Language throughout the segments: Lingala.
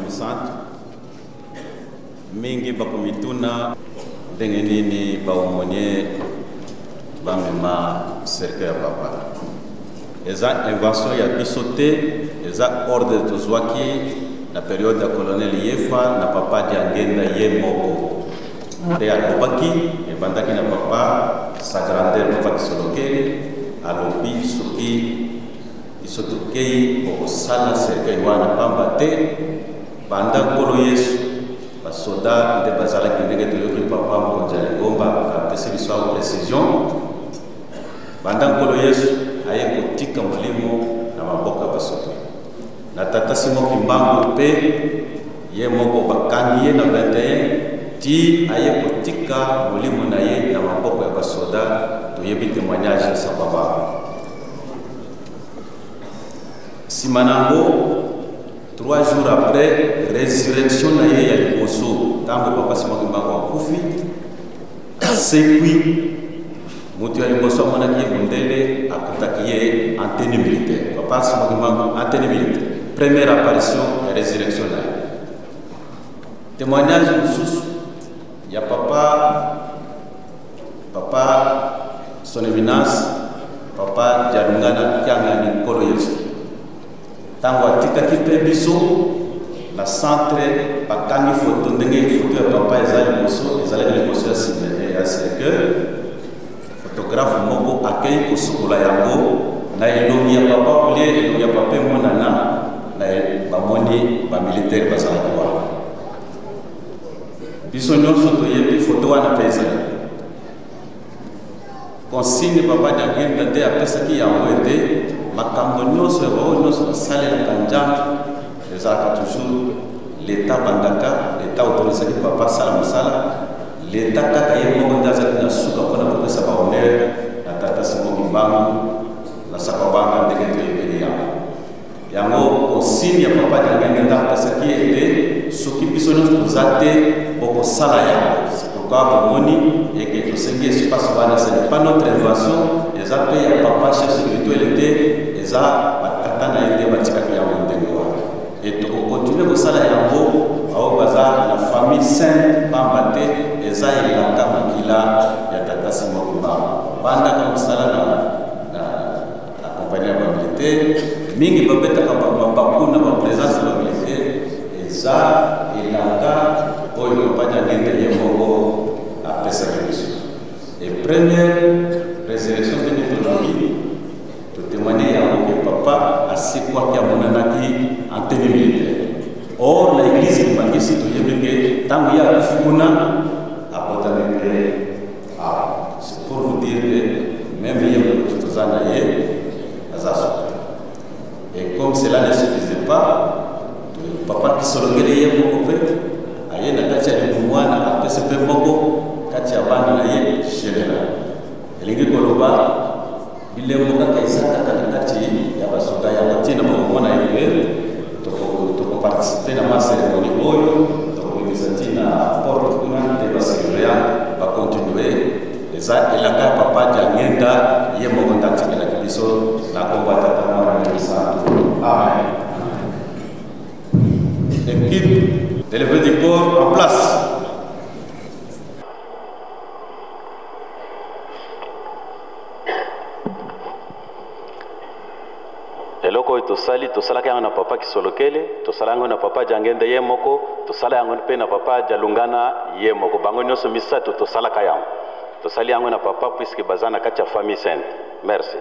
Mosantu. Mingi bakomituna ndenge nini ba aumônier bamema cercueil ya papa. Eza invention ya biso te, eza ordre tozwaki na periode ya colonel Yefa na papa Diangenda ye moko nde alobaki, ebandaki na papa sa grandeur papa Kisolokele alobi soki biso tokei bokosala cercueil wana pamba te banda Nkolo Yesu basoda nde bazalaki ndenge toyoki papa mokonzi ya lingomba apesi biso awa precision banda Nkolo Yesu aye kotika molimo na maboko ya basoda na tata Simon Kimbangu mpe ye moko bakangi ye na 21 ti aye kotika molimo na ye na maboko ya basoda toyebi témoignage ya Sababa nsima na yango 3 jours après résurrection na ye ya liboso ntango papa Simon Kimbangu akufi asekwi moto ya liboso amonaki ye mondele akutaki ye en tenue militaire papa Simon Kimbangu en tenue militaire première apparition ya résurrection na ye témoignage mosusu ya papa papa son éminence papa Dialungana Kiangani Nkolo Yesu ntango atikaki mpe biso na centre bakangi foto ndenge foto ya papa eza liboso ezalaki liboso ya ya cercueil photographe moko akei kosukola yango na elongi ya papa olie elongi ya papa emonana na bamoni bamilitaire bazalaki wana biso nyonso toyebi foto wana mpe ezali consigne papa Diangienda nde apesaki yango ete makambo nyonso ya baoyo nyonso basalelaka Nzambe ezalaka toujours leta bandaka leta autorisaki papa asala mosala leta kaka ye moko nde azalaki na suka mpona kopesa bahonneur na tata Simon Kimbangu na Sakabanga ndenge toyebeli yango yango consigne ya papa Diangienda nde apesaki ete soki biso nyonso toza te bokosala yango. C'est pourquoi bomoni eke tosengi espace wana, ce n'est pas notre invention, eza mpe ya papa chef spirituel te, eza batata na ye nde batikaki yango ndenge wana e tokokontinue kosala yango baoyo baza na famille sainte pamba te eza elaka makila ya tata Simon Kimbangu bandaka mosala na na compagnie ya bamilitaire mingi babetaka mabaku na bapresence ya bamilitaire eza elaka oyo papa Diangienda ye moko apesaki biso e première résurrection ndenge tolobi totémoigne yango ke papa asekwaki amonanaki en tenue militaire or na église kimbanguiste toyebi ke ntango ye akufi kuna abotami mpe awa. C'est pour vous dire que même ye moto toza na ye aza soka et comme cela ne suffisait pas papa Kisolokele ye moko mpe aye na kati ya libumu wana apesi mpe moko kati ya bana na ye général elingi koloba bilembo kaka eza kaka na kati ya basoda yango ntina bakomona ete tokoparticipe na ma cérémonie oyo tokobimisa ntina porte kuna nde basurveillant bacontinue eza elaka ya papa Diangienda ye moko nde atikelaki biso na nkombo ya tata mwana na Mosantu amen. Équipe de levée du corps en place. Eloko oyo tosali, tosalaka yango na papa Kisolokele, tosala yango na papa Diangienda ye moko, tosala yango mpe na papa Dialungana ye moko. Bango nyonso misato tosalaka yango. Tosali yango na papa puisque baza na kati ya famille sainte. Merci.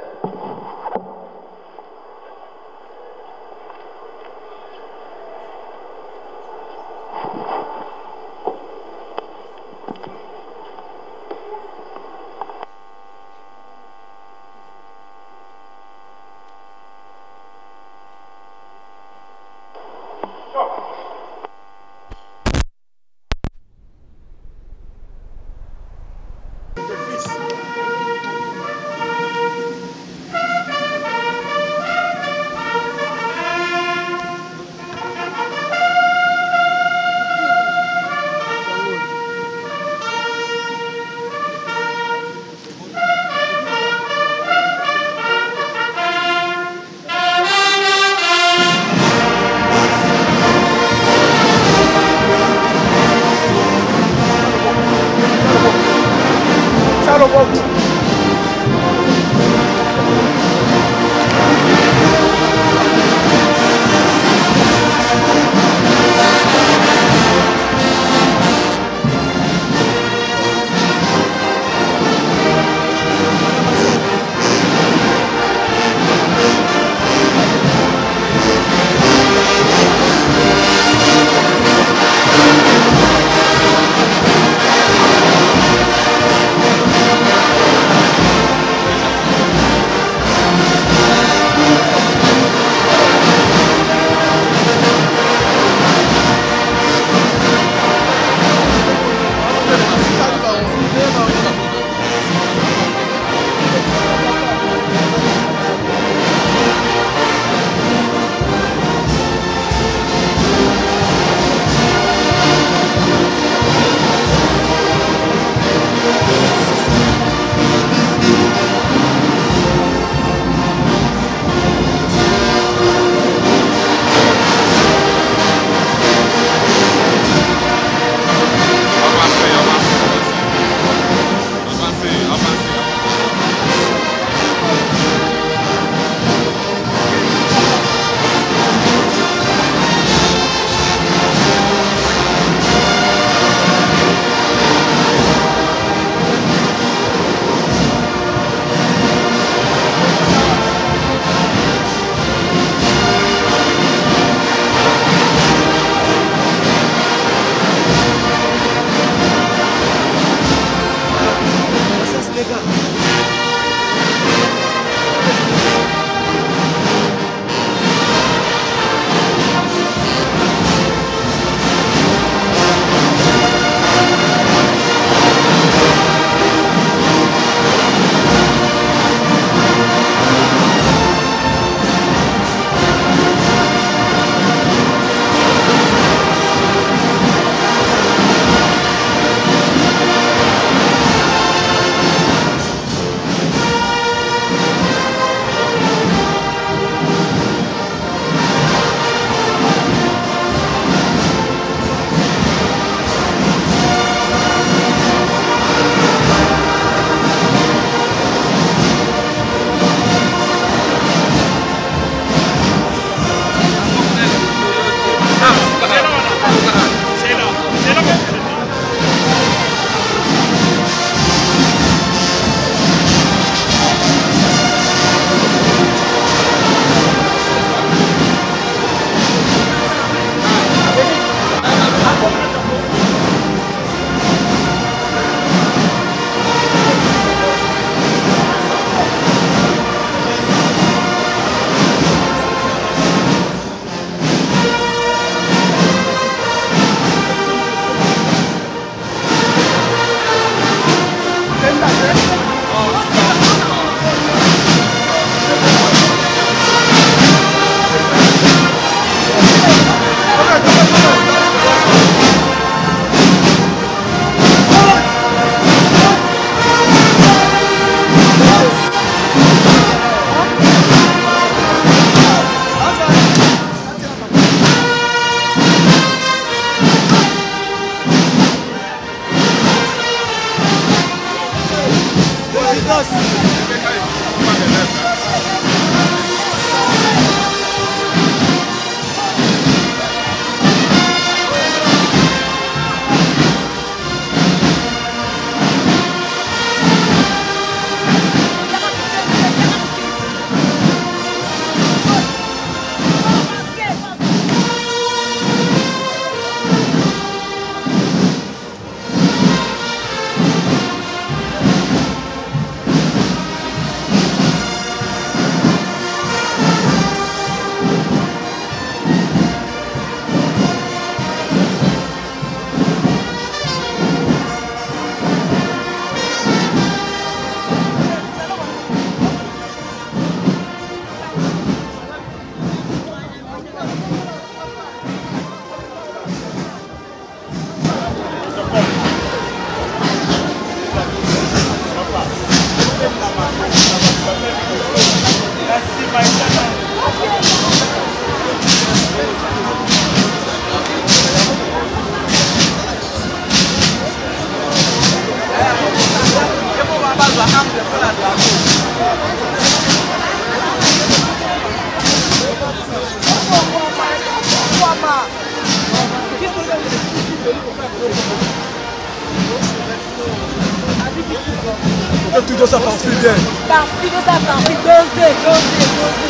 Tout ça parfait bien. Parfait, tout ça parfait. Dosé, dosé, dosé.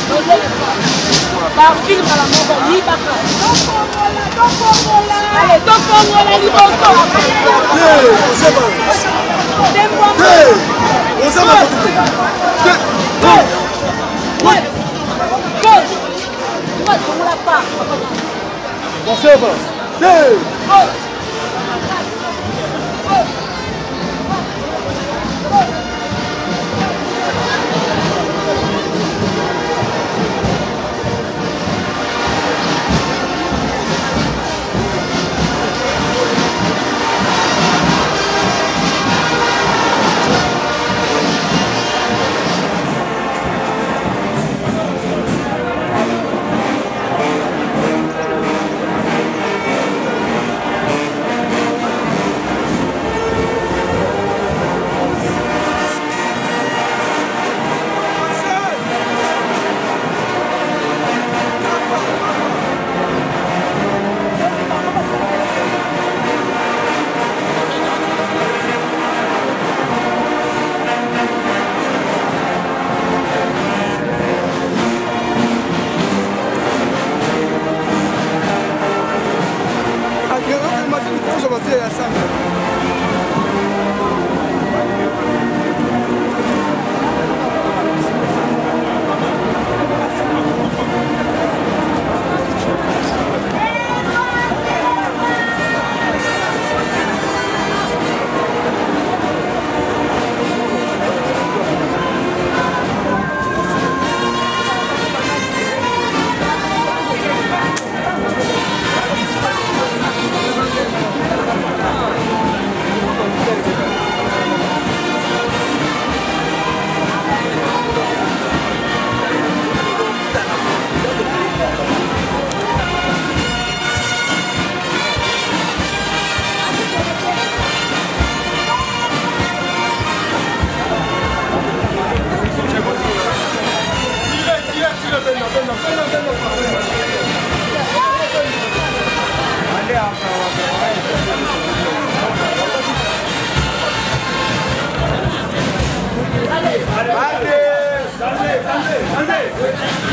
Dosé le Parfait, mbala moko, yibaka. Allez, tokongola liboso. Deux, gauche, droite, fongola pas. Deux. Gauche.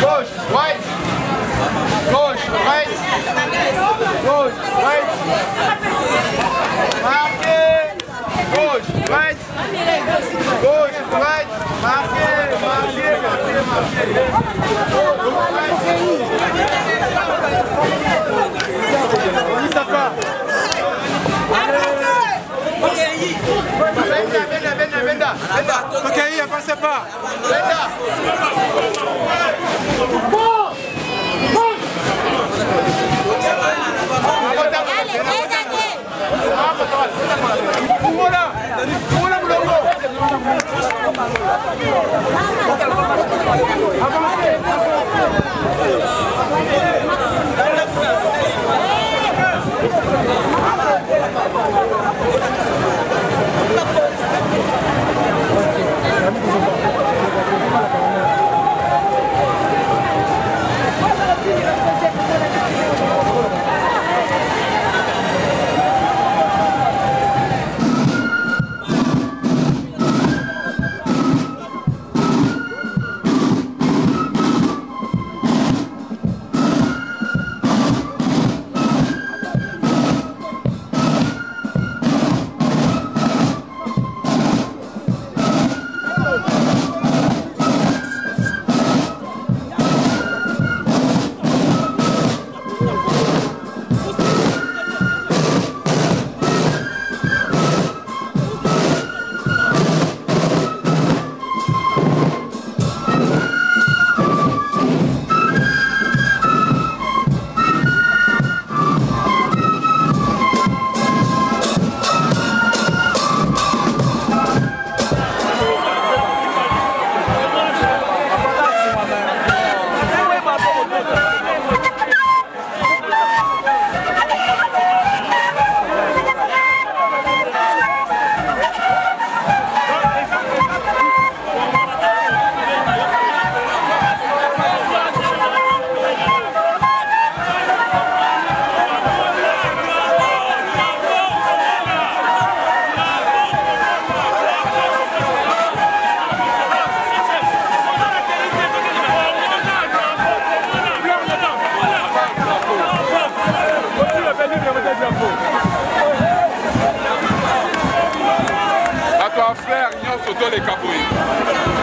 Gauche, right. Gauche, right. Gauche, right. Marqué. Gauche, right. Gauche, right. Marqué, marqué, marqué, marqué. Gauche, right. Benda, benda, benda, benda. Benda. Ok, avancez pas. Benda. Bafrère nyonso toleka boye.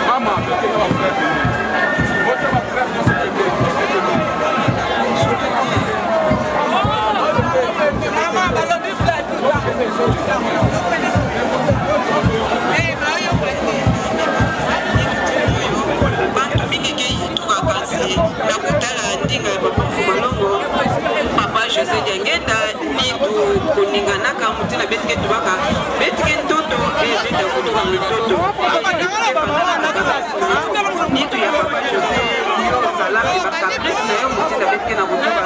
Mama, tokenda bafrère pembeni. Bota bafrère nyonso pembeni. Bantu mingi ke yituka kasi na kotala ndinga ya papa Mfumalongo, papa José Diangenda ni kuninganaka mutina betike tubaka betike ntoto ebeta kutuka ntoto nitu ya papa José salaka bacaprice na yo mutina betike na kutuka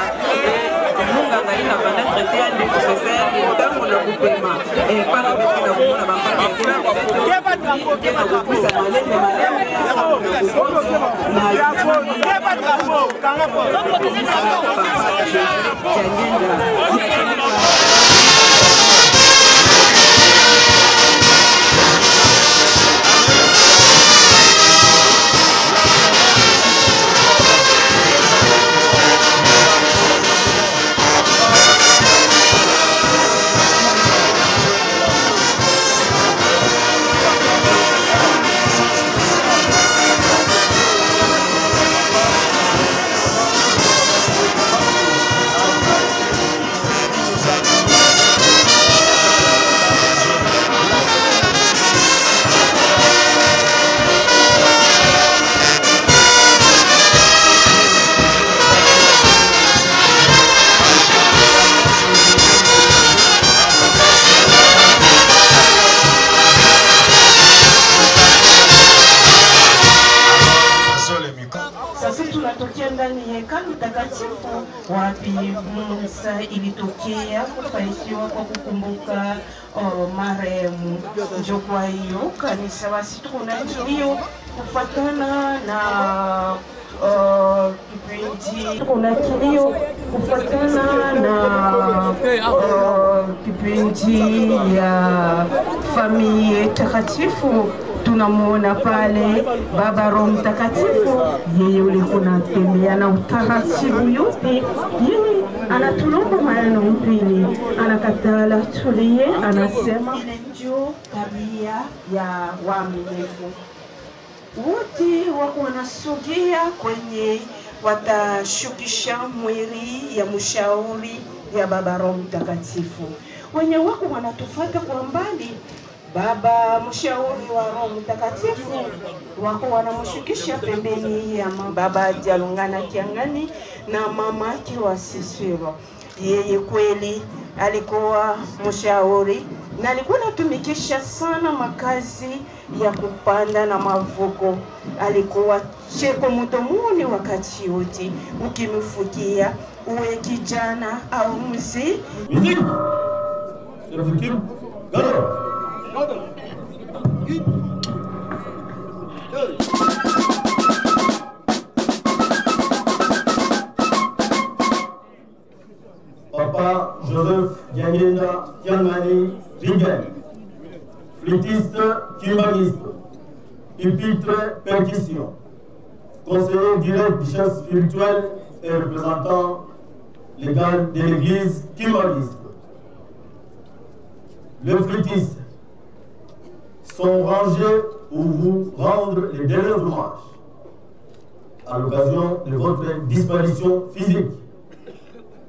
munganga ye na banda traite ya ndeko professeur ntango na kopema epana betike na komona bampake na kopesa malembe malembe na Sasa tunatokea ndani ya hekalu takatifu wapi Musa ilitokea kufanikiwa kwa kukumbuka marehemu. Njo kwa hiyo kanisa basi tuko na kilio kufatana na kipindi kuna kilio kufatana na kipindi ya familia takatifu. Tunamuona pale Baba Roho Mtakatifu, yeye ulikuwa unatembea na utaratibu yote, yeye anatulomba maneno mpili, anakatala tulie, anasema ile ndio tabia ya waaminifu wote wako wanasogea kwenye watashukisha mwili ya mshauri ya Baba Roho Mtakatifu. Wenye wako wanatufata kwa mbali, Baba mshauri wa Roho Mtakatifu wako wanamshukisha pembeni ya Baba Dialungana Kiangani na mama wa Sisiro. Yeye kweli alikuwa mshauri na alikuwa anatumikisha sana makazi ya kupanda na mavuko. Alikuwa cheko mdomoni wakati wote, ukimfukia uwe kijana au mzee. Musique. Papa Joseph Diangenda Kiangani Ringen, flûtiste kimbanguiste, pupitre percussion, conseiller direct du chef spirituel et représentant légal de l'église kimbanguiste. Les flûtistes sont rangés pour vous rendre les derniers hommages à l'occasion de votre disparition physique,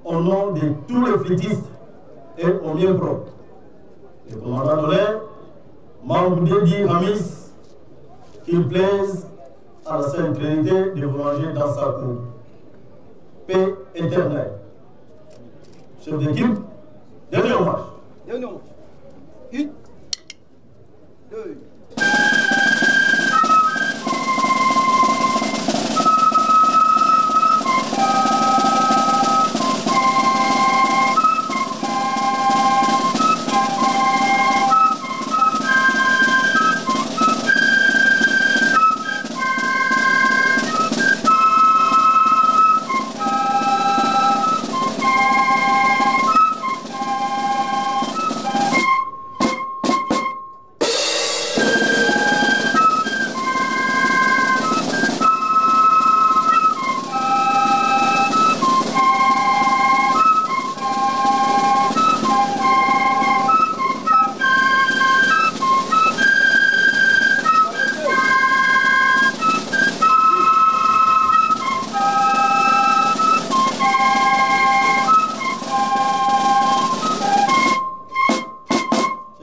au nom de tous les flûtistes et au mien propre. Le commandant d'honneur, membre dédié Ramis, qu'il plaise à la Sainte Trinité de vous ranger dans sa cour. Paix éternelle. Chef d'équipe, dernier hommage. Dernier hommage. 1, 2.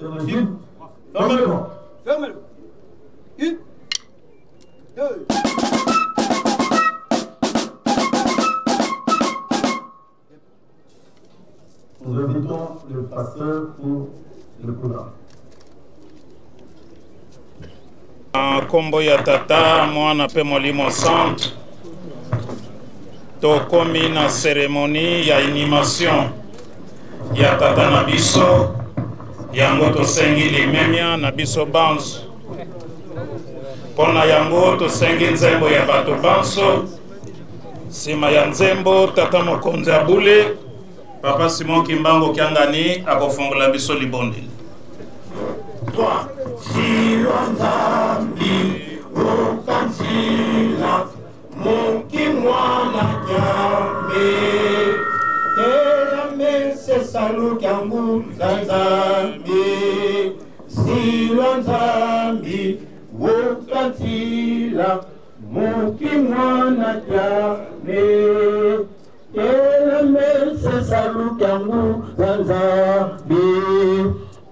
L'évangile. Fermez le banc. Fermez le banc. Une, deux. Nous invitons le pasteur pour le programme. Na nkombo ya Tata, Mwana mpe Molimo Santu, tokomi na cérémonie ya inhumation ya tata na biso. Yango tosengi limemia na biso banso. Mpo na yango tosengi nzembo ya bato banso. Nsima ya nzembo, tata mokonzi ya bule Papa Simon Kimbangu Kiangani akofongola biso libondeli. Silwa Nzambi okanzila moki mwana Nyambe telamese salukyangu za Nzambi silwa Nzambi okanzila moki mwana Nyambe telamese salukyangu za Nzambi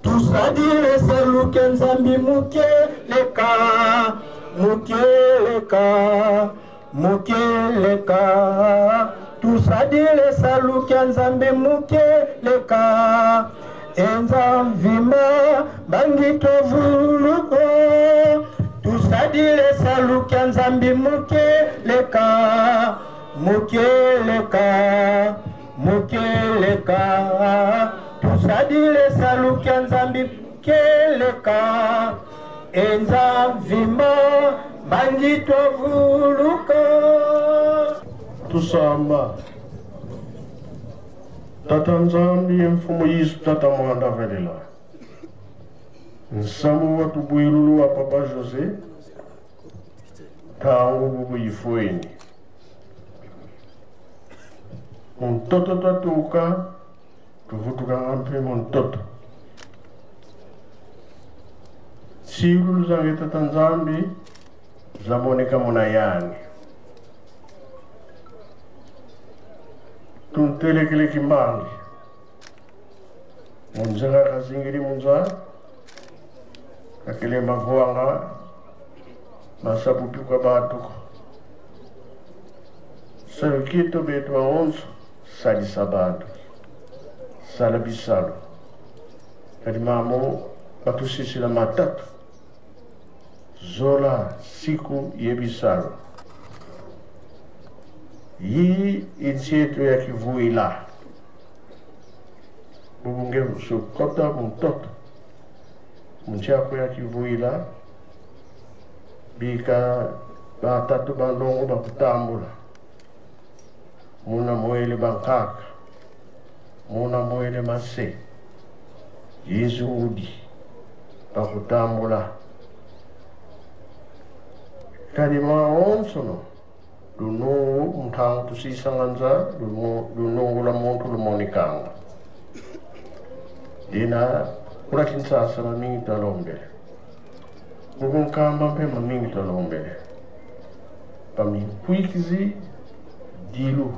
tusadile saluke Nzambi mukeleka mukeleka mukeleka tusadile saluke Nzambi mukeleka enza mvima bangi tovuluko tusadile saluke Nzambi mukeleka mukeleka mukeleka tusadile saluke Nzambi keleka enza mvima bangi tovuluka. Tusamba Tata Nzambi mfumu Yesu tata mwanda velela nsamu wa tubwilulu wa Papa José tangu bubu yifueni muntoto twatuka tuvutuka mpe muntoto tsilu zange tata Nzambi zamoneka muna yani tuntelekele kimbangi munzanga kazingiri munza kakele mavuanga masabupikwa batuko salukito betu aonso salisa bantu sala bisalo kadi mamo batusisila matatu zola siku yebisalo yi insi yetu ya kivuila bubunge sukota muntoto munchako ya kivuila bika batatu bandongo bakutambula muna moele bankaka muna moele mase Yesu udi bakutambula kadi maonsono lunungu mtangu tusisanganza lunungu la muntu lumonikanga dina kula kinsasa mamingi twalombele kukunkamba mpe mamingi twalombele paminkwikizi dilu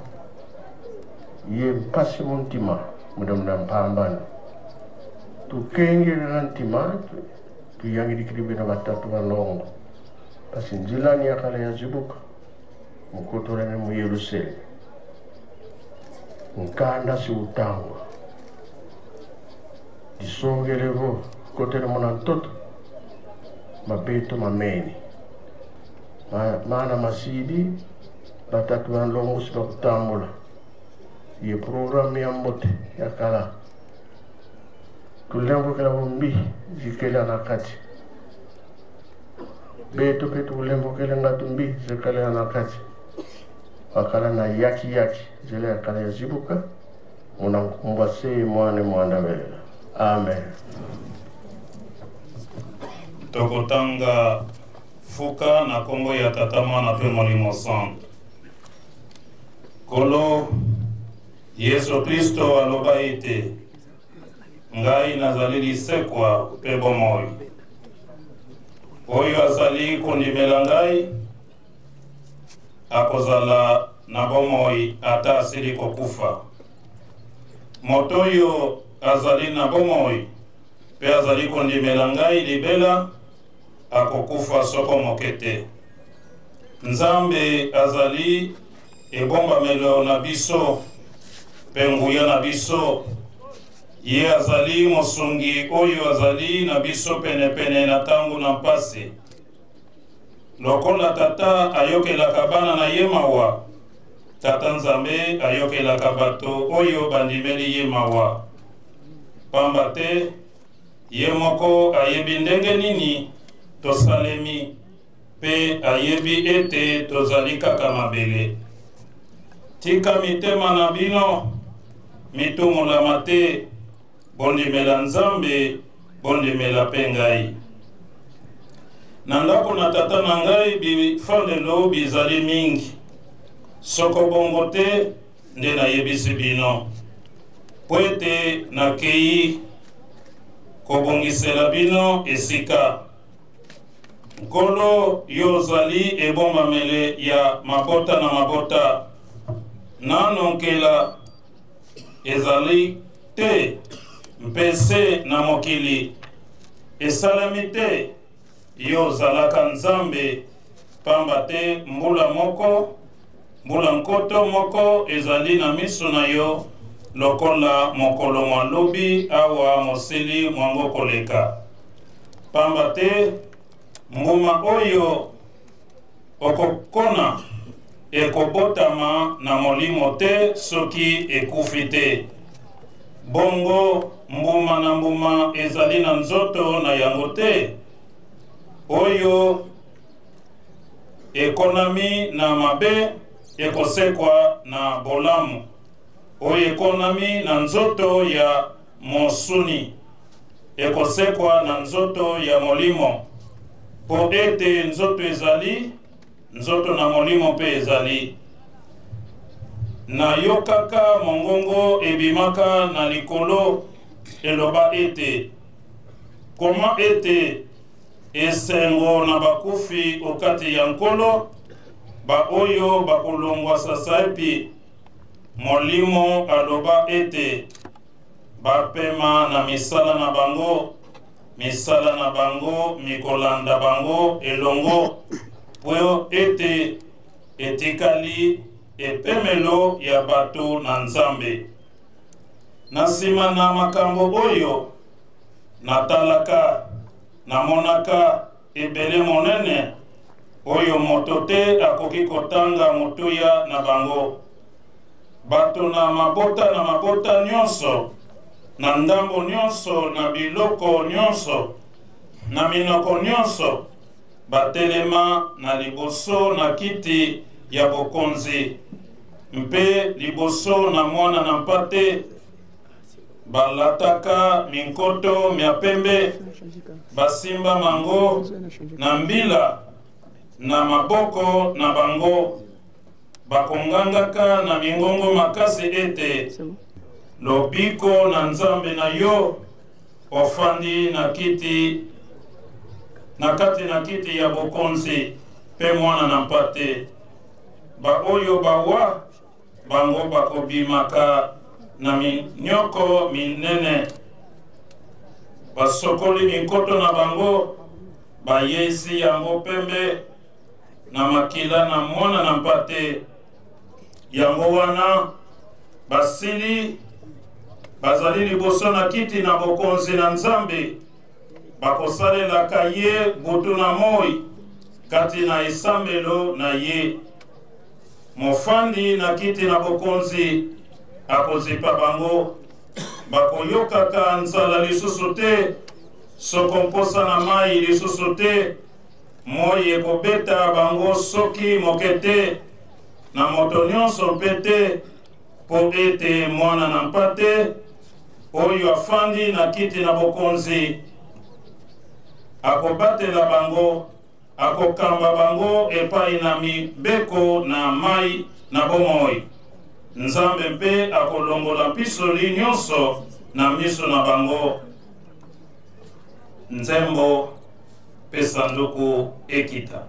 ye mpasi muntima muda muda mpambano tukengelera ntima tuyangirikiri na batatu balongo pasi nzilani yakala yazibuka mukotolane mu Yerusalemu nkanda siutangwa disongelevo kotele muna ntoto mabeto mameni mana masidi batatu balongo sibakutambula ye programme ya mbote yakala tulembukela bombi zikela na kati beto pe tulembukela ngatu mbi zikela na kati wakala na yaki yaki zile yakala yazibuka munankumbwa se mwane mwanda welela amen. Tokotanga fuka na kombo ya Tata, Mwana mpe Molimo Santu. Kolo Yesu Kristo aloba ete ngai nazali lisekwa mpe bomoi. Oyo azali kondimela ngai akozala na bomoi ata asili kokufa. Moto oyo azali na bomoi mpe azali kondimela ngai libela akokufa soko moke te. Nzambe azali ebombamelo na biso mpe nguya na biso. Ye azali mosungi oyo azali na biso penepene na ntango na mpasi. Lokola tata ayokelaka bana na ye mawa, Tata Nzambe ayokelaka bato oyo bandimeli ye mawa. Pamba te ye moko ayebi ndenge nini tosalemi mpe ayebi ete tozali kaka mabele. Tika mitema na bino mitumolama te, bondimela Nzambe, bondimela mpe ngai. Na ndako na tata na ngai bifandelo bizali mingi, soko bongo te nde nayebisi bino, mpo ete nakei kobongisela bino esika. Nkolo, yo ozali ebombamele ya mabota na mabota. Nano nkela ezali te mpe se na mokili esalemi te. Yo ozalaka Nzambe, pamba te mbula moko, mbula nkoto moko ezali na miso na yo lokola mokolo mwa lobi awa mosili mwango koleka. Pamba te mbuma oyo okokona ekobotama na molimo te soki ekufi te. Bongo mbuma na mbuma ezali na nzoto na yango te, oyo ekonami na mabe ekosekwa na bolamu, oyo ekonami na nzoto ya mosuni ekosekwa na nzoto ya molimo, mpo ete nzoto ezali nzoto na molimo mpe ezali. Nayokaka mongongo ebimaka na likolo eloba ete, Koma ete, Esengo na bakufi okati ya Nkolo, baoyo bakolongwa sasaipi. Molimo aloba ete, Bapema na misala na bango, misala na bango mikolanda bango elongo, mpo ete etikali epemelo ya bato na Nzambe. Na nsima na makambo oyo, natalaka, namonaka ebele monene oyo moto te akoki kotanga motuya na bango, bato na mabota na mabota nyonso, na ndambo nyonso, na biloko nyonso, na minoko nyonso, batelema na liboso na kiti ya bokonzi mpe liboso na mwana na mpate. Balataka minkoto mya pembe, basimba mango na mbila na maboko na bango, bakongangaka na mingongo makasi ete, Lobiko na Nzambe na yo ofandi na kiti na kati na kiti ya bokonzi mpe mwana na mpate. Baoyo bawa bango bakobimaka na minyoko minene, basokoli minkoto na bango, bayeisi yango pembe na makila na mwana na mpate. Yango wana basili bazali liboso na kiti na bokonzi na Nzambe, bakosalelaka ye butu na moi kati na esambelo na ye. Mofandi na kiti na bokonzi akozipa bango, bakoyokaka nzala lisusu te, soko mposa na mai lisusu te. Moi ekobeta bango soki moke te, na moto nyonso mpe te, mpo ete mwana na mpate oyo afandi na kiti na bokonzi akobatela bango, akokamba bango epai na mibeko na mai na bomoi. Nzambe mpe akolongola mpisoli nyonso na miso na bango. Nzembo mpe sanduku ekita.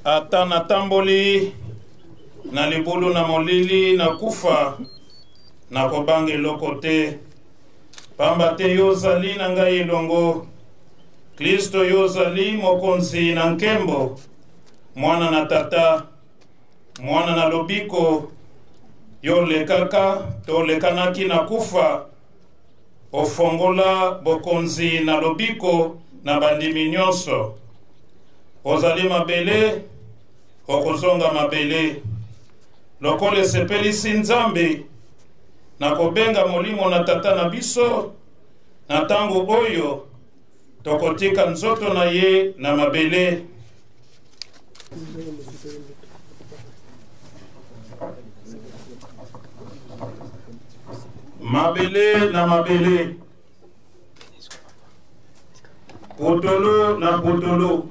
Ata natamboli na libulu na molili na kufa, nakobanga eloko te, pamba te yo ozali na ngai elongo. Klisto, yo ozali mokonzi na nkembo, mwana na tata, mwana na lobiko. Yo olekaka to olekanaki na kufa, ofongola bokonzi na lobiko na bandimi nyonso. Ozali mabele, okozonga mabele. Lokola esepelisi Nzambe na kobenga molimo na tata na biso na ntango oyo tokotika nzoto na ye na mabele. Mabele na mabele, putulu na putulu,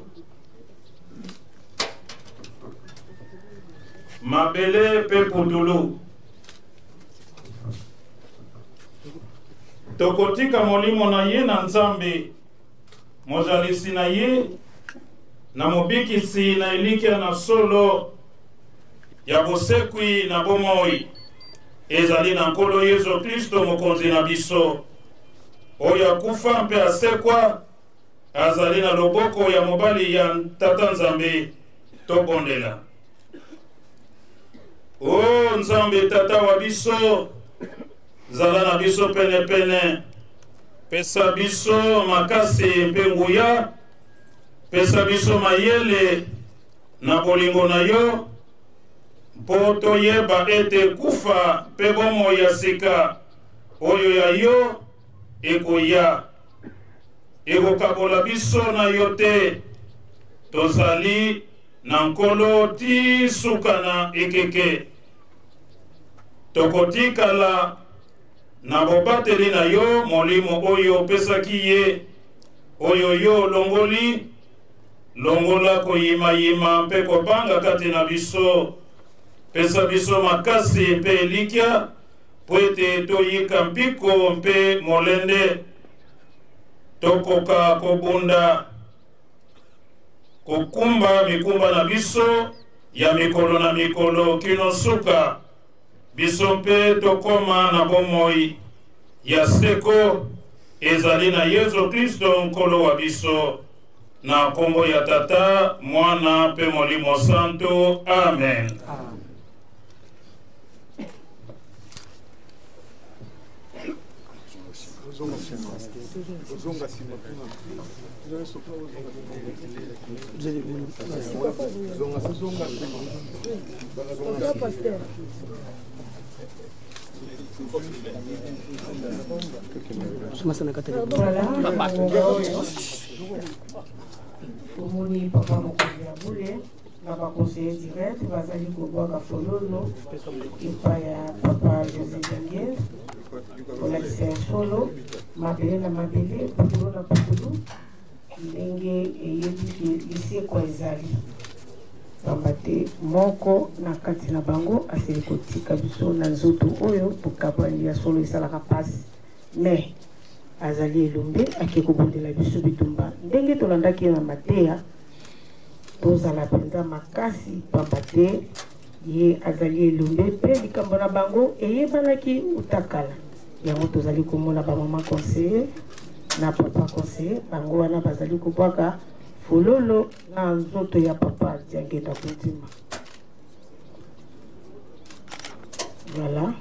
mabele mpe putulu. Tokotika molimo na ye na Nzambe, mozalisi na ye, na mobikisi na elikya na solo ya bosekwi na bomoi ezali na Nkolo Yesu Klisto Mokonzi na biso, oyo akufa mpe asekwa, azali na loboko ya mobali ya Tata Nzambe. Tobondela. O Nzambe Tata wa biso, zala na biso penepene, pesa biso makasi mpe nguya, pesa biso mayele na bolingo na yo, mpo toyeba ete kufa mpe bomoi ya sika oyo ya yo ekoya ekokabola biso na yo te. Tozali na Nkolo ti suka na ekeke. Tokotikala na bobateli na yo, molimo oyo opesaki ye, oyo yo olongoli. Longola koyimayima mpe kobanga kati na biso. Pesa biso makasi mpe elikya, mpo ete toyika mpiko mpe molende, tokoka kobunda kokumba mikumba na biso ya mikolo na mikolo kino suka, biso mpe tokoma na bomoi ya seko ezali na Yesu Klisto Nkolo wa biso. Na nkombo ya Tata, Mwana mpe Molimo Santu. Amen. Amen. Voilà. Omoni papa mokonzi ya bule. Na ba conseiller direct bazali kobwaka fololo epai ya papa José Daniel kolakisa ya solo mabele na mabele putulu na putulu ndenge eyebi ke lisekwa ezali pamba te moko na kati na bango asili kotika biso na nzoto oyo bokabwani ya solo esalaka mpasi mais azali elombe ake kobundela biso bitumba ndenge tolandaki ye na mateya Tozala mpenza makasi, mpamba te ye azali elombe mpe likambo na bango eyebanaki uta kala. Yango tozali komona bamama conseiller na papa conseiller, bango wana bazali kobwaka fololo na nzoto ya papa Diangenda Kuntima. Voilà.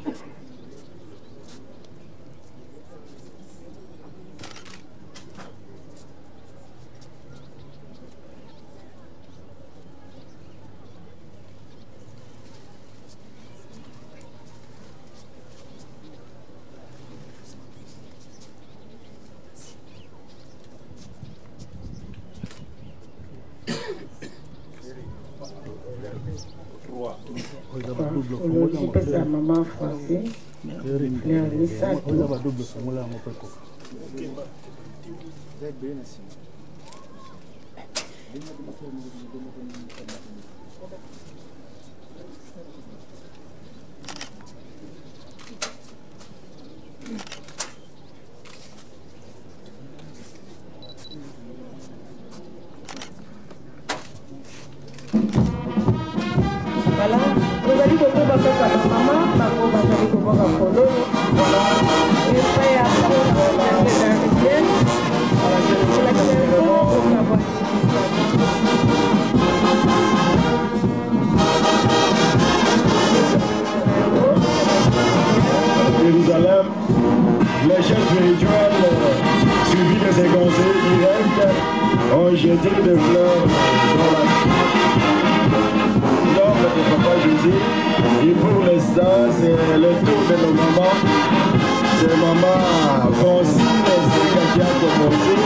Olopesa mama français fleur misato. Voilà, tozali kokoba kaka bamama bango bazali kobwaka fololo epai ya Jérusalem, les chefs spirituels, suivis de ses conseillers directs, ont jeté des fleurs dans la tombe de Papa Jésus. Et pour l'instant, c'est le tour de nos mamans. C'est maman Francine Seka qui a commencé.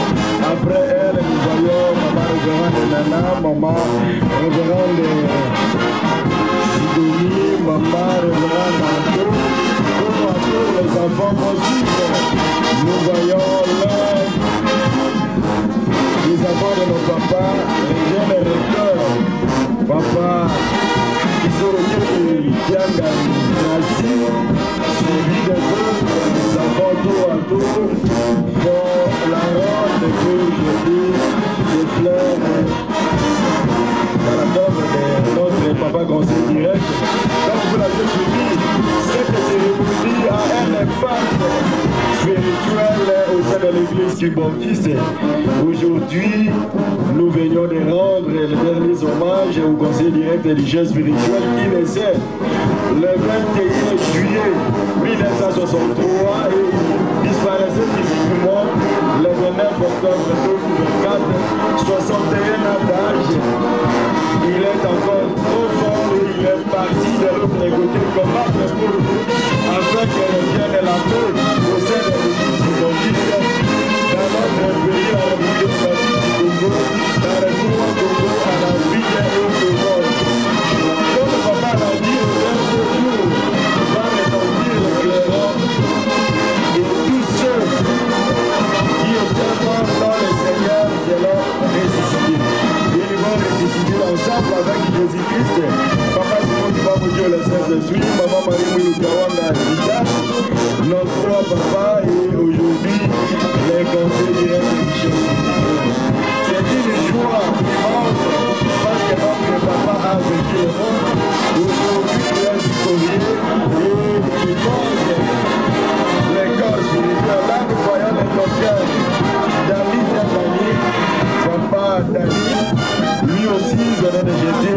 Après elle, nous voyons maman révérende Nana, maman révérende Sidonie, maman révérende Anto. Tour à tour, les enfants vont suivre. Nous voyons l'un des enfants de nos papas, les jeunes recteurs, papa Kisoro Kianga Nasi, suivi des autres, les enfants tour à tour font la ronde pour jeter des fleurs dans la tombe de notre papa conseiller direct. Comme vous l'avez suivi, cette cérémonie a un impact spirituel au sein de l'église kimbanguiste. Aujourd'hui, nous venions de rendre les derniers hommages au conseil direct et du chef spirituel qui naissait le 21 juillet 1963 et disparaissait physiquement le 29 octobre 2024, 61 ans d'âge. Il est encore trop fort et il est parti de l'autre côté combattre pour nous afin que revienne la paix au sein de l'église kimbanguiste dans notre pays, la République démocratique du Congo, dans le Congo, en Afrique et au monde. Comme papa l'a dit, le dernier jour va retentir le clairon et tous ceux qui étaient morts dans le Seigneur seront ressuscités. Ils vont ressusciter ensemble avec Jésus-Christ. Papa Simon Kibambo Dieu le Saint-Esprit, Maman Marie Mouilou Kawanga Zita, nos trois papas et aujourd'hui les conseils directs du chef. C'est une joie immense parce que notre papa a vécu le monde. Aujourd'hui, il est victorieux et il porte les corps spirituels. Là, nous voyons les docteurs David Dani, papa Dani, lui aussi venait de jeter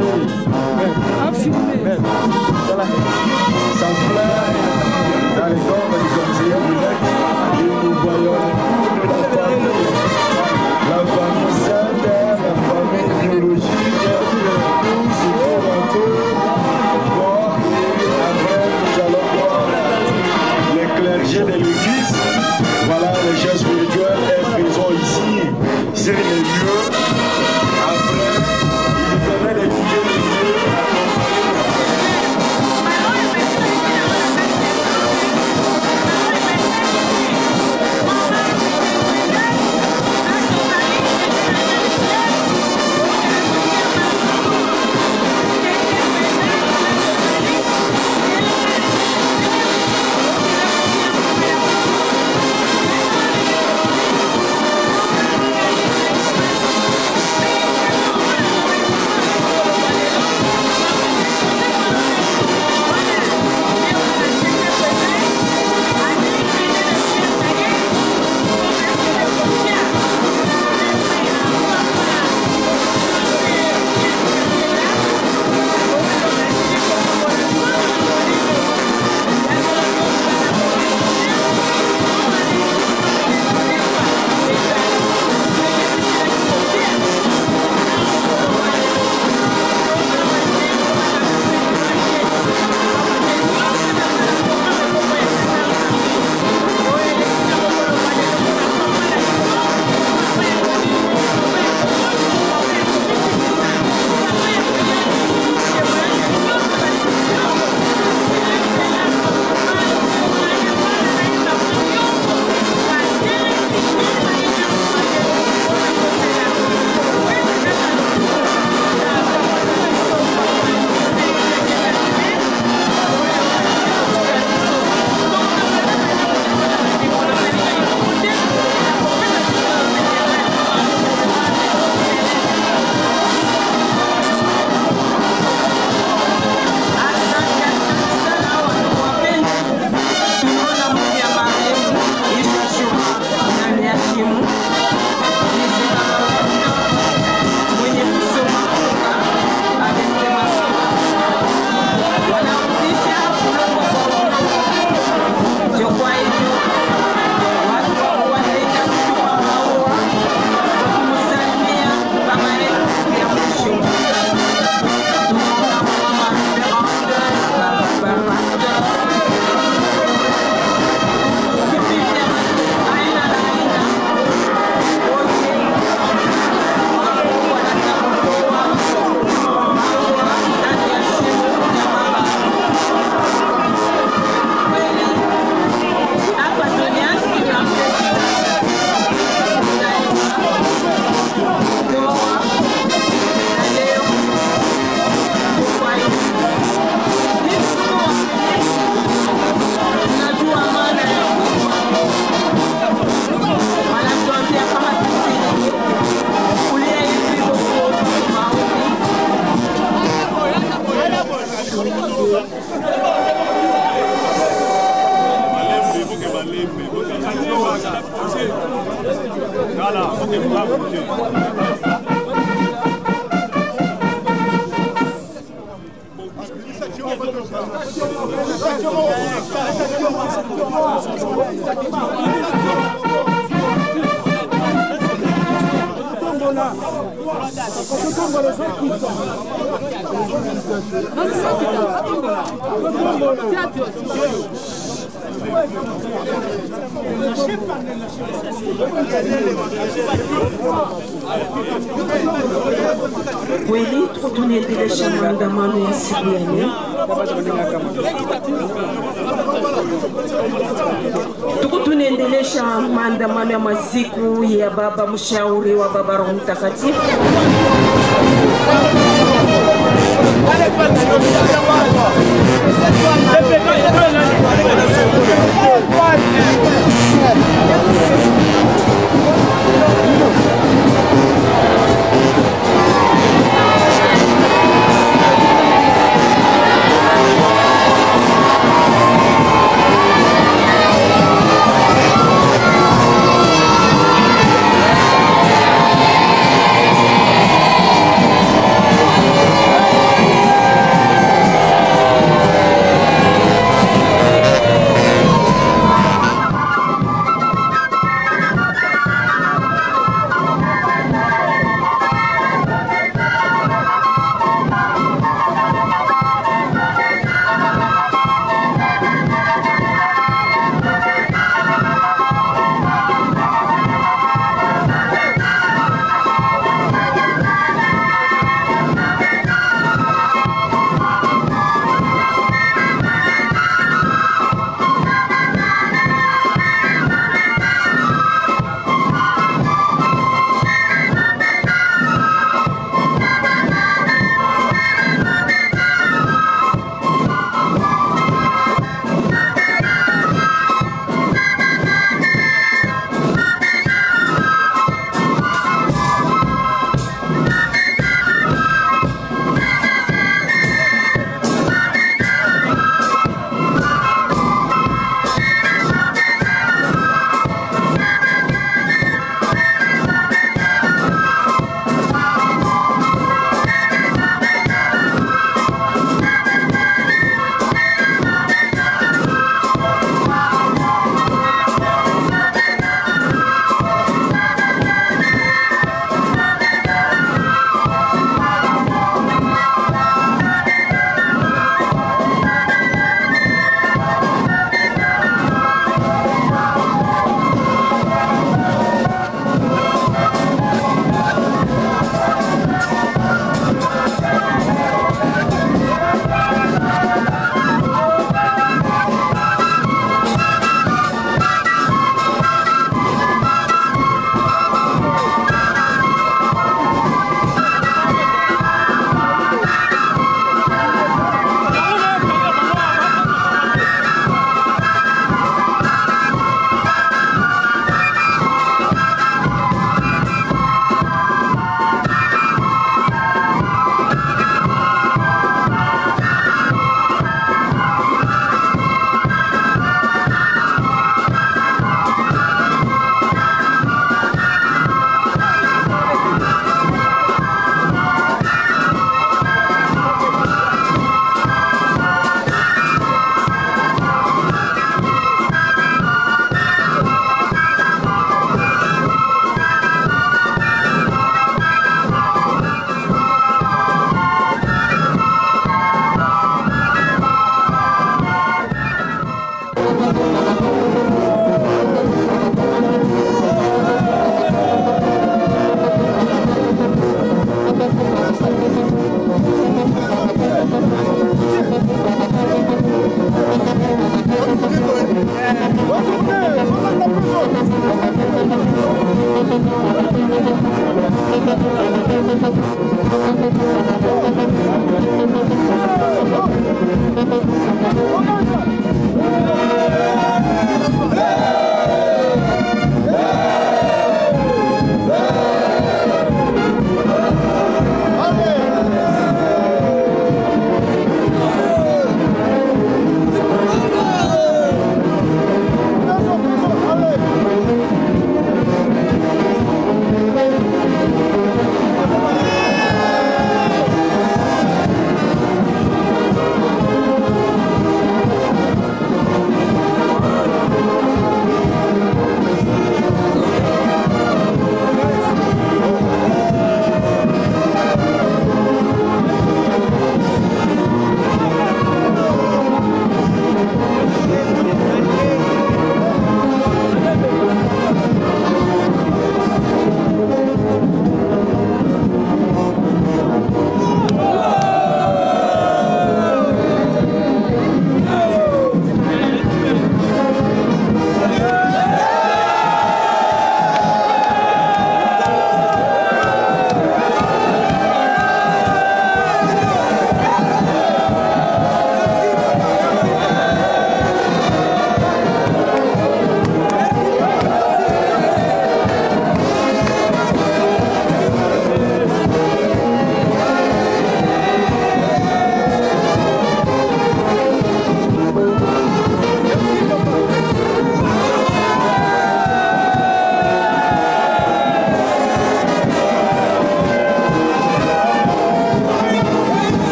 sa fleur dans les corps du conseiller direct. Et nous voyons toute la famille, la famille sainte, la famille biologique, tous tour à tour. Bon, et après, nous allons voir les clergés de l'église. Voilà, les chefs spirituels est présent ici, sur les lieux. Après, il permet d'étudier Kweli tuko tunaendelesha maandamano ya siku ya leo. Tuko tunaendelesha maandamano ya maziku ya baba mshauri wa baba Roho Mtakatifu.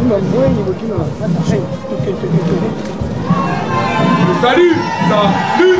Le salut, salut.